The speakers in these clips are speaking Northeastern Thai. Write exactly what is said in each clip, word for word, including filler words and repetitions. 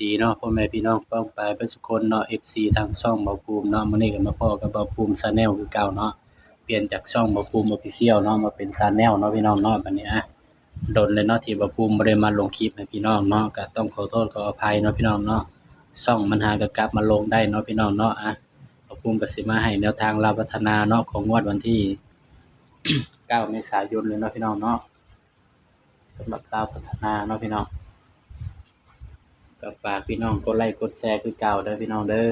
ดีเนาะ พ่อแม่พี่น้องป้องปายเบิดสุคนเนาะ เอฟซี ทางช่องบ่าวภูมิเนาะ มื้อนี้ก็มาพ้อกับบ่าวภูมิ Channel คือเก่าเนาะ เปลี่ยนจากช่องบ่าวภูมิ Official เนาะ มาเป็น Channel เนาะพี่น้องเนาะ บัดนี้ อ่ะ โดนเลยเนาะ ที่บ่าวภูมิบ่ได้มาลงคลิปให้พี่น้องเนาะ ก็ต้องขอโทษขออภัยเนาะพี่น้องเนาะ ช่องมันหาก็กลับมาลงได้เนาะพี่น้องเนาะ อ่ะ บ่าวภูมิก็สิมาให้แนวทางลาวพัฒนาเนาะ ของงวดวันที่ เก้า เมษายนเลยเนาะพี่น้องเนาะ สำหรับลาวพัฒนาเนาะพี่น้อง ก็ฝากพี่น้องกดไลค์กดแชร์คือเก่าเด้อพี่น้องเด้อ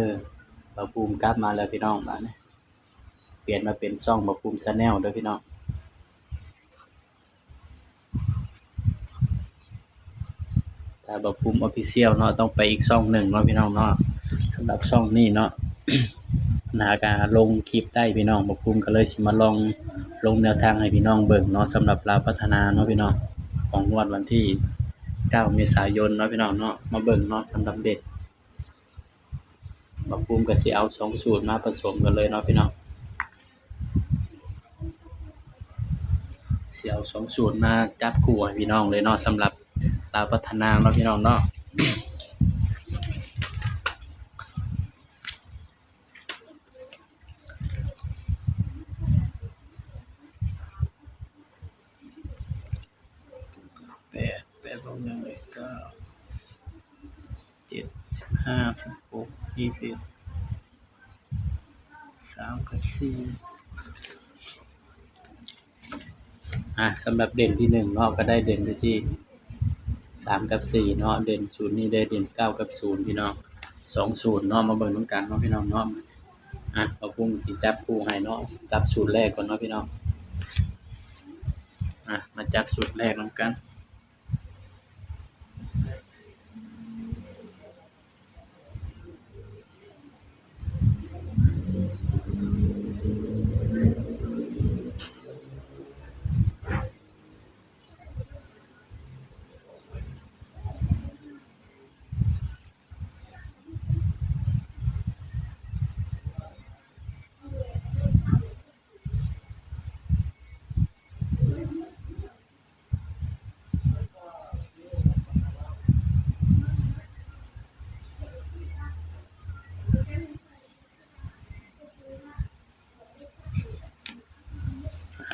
บ่าวภูมิกลับมาแล้วพี่น้อง บัดนี้ เปลี่ยนมาเป็นช่องบ่าวภูมิ Channel เด้อพี่น้อง ถ้าบ่าวภูมิ Official เนาะ ต้องไปอีกช่องหนึ่งเนาะพี่น้องเนาะ สำหรับช่องนี้เนาะ หาก็ลงคลิปได้พี่น้อง บ่าวภูมิก็เลยสิมาลองลงแนวทางให้พี่น้องเบิ่งเนาะ สำหรับลาวพัฒนาเนาะพี่น้อง ของงวดวันที่ เก้า เมษายนเนาะพี่น้องเนาะ มาเบิ่งเนาะ สำหรับเด็ก บ่าวภูมิก็สิเอาสองสูตรมาผสมกันเลยเนาะพี่น้อง สิเอาสองสูตรมาจับคู่ให้พี่น้องเลยเนาะ สำหรับลาวพัฒนาเนาะพี่น้องเนาะ แปด แปด บวก หนึ่ง ได้ เก้า เจ็ด สิบห้า สิบหก ยี่สิบเอ็ด สาม กับ สี่ อ่ะ สำหรับเด่นที่หนึ่งเนาะ ก็ได้เด่นไปที่ สาม กับ สี่ เนาะ เด่นสูตรนี้ได้เด่น เก้า กับ ศูนย์ พี่น้อง สองสูตรเนาะ มาเบิ่งนำกันเนาะพี่น้องเนาะ อ่ะ บ่าวภูมิสิจับคู่ให้เนาะ จับสูตรแรกก่อนเนาะพี่น้อง อ่ะ มาจับสูตรแรกนำกัน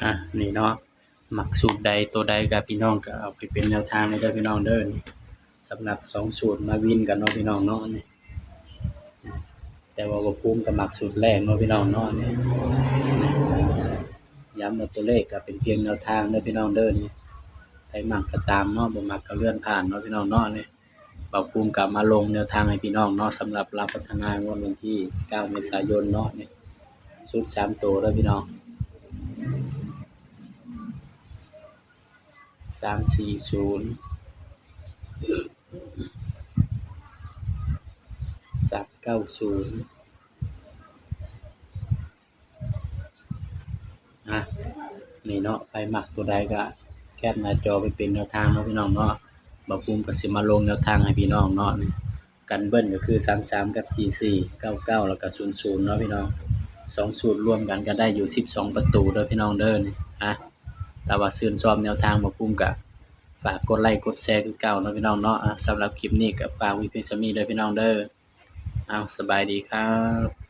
อ่ะ นี่เนาะ มักสูตรใดตัวใดก็พี่น้องก็เอาไปเป็นแนวทางเลยเด้อพี่น้องเด้อ สำหรับสองสูตรมาวินกันเนาะพี่น้องเนาะ นี่ แต่ว่าบ่าวภูมิก็มักสูตรแรกเนาะพี่น้องเนาะ นี่ ย้ำว่าตัวเลขก็เป็นเพียงแนวทางเด้อพี่น้องเด้อ นี่ ใครมักก็ตามเนาะ บ่มักก็เลื่อนผ่านเนาะพี่น้องเนาะ นี่ บ่าวภูมิก็มาลงแนวทางให้พี่น้องเนาะ สำหรับลาวพัฒนางวดวันที่ เก้า เมษายนเนาะ นี่ ชุดสามตัวเด้อพี่น้อง สามสี่ศูนย์ สามเก้าศูนย์ อ่ะ นี่เนาะ ใครมักตัวใดก็แคปหน้าจอไปเป็นแนวทางเนาะพี่น้องเนาะ บ่าวภูมิก็สิมาลงแนวทางให้พี่น้องเนาะ นี่ กันเบิ้ลก็คือ สามสาม กับ สี่สี่ เก้าเก้า แล้วก็ ศูนย์ศูนย์ เนาะพี่น้อง สองสูตรรวมกันก็ได้อยู่ สิบสอง ประตูเด้อพี่น้องเด้อ นี่ อ่ะ ถ้าว่าชื่นชอบแนวทางบ่าวภูมิก็ฝากกดไลค์กดแชร์คือเก่าเนาะพี่น้องเนาะ อ่ะ สำหรับคลิปนี้ก็ฝากไว้เพียงส่ำนี้เด้อพี่น้องเด้อ เอา สบายดีครับ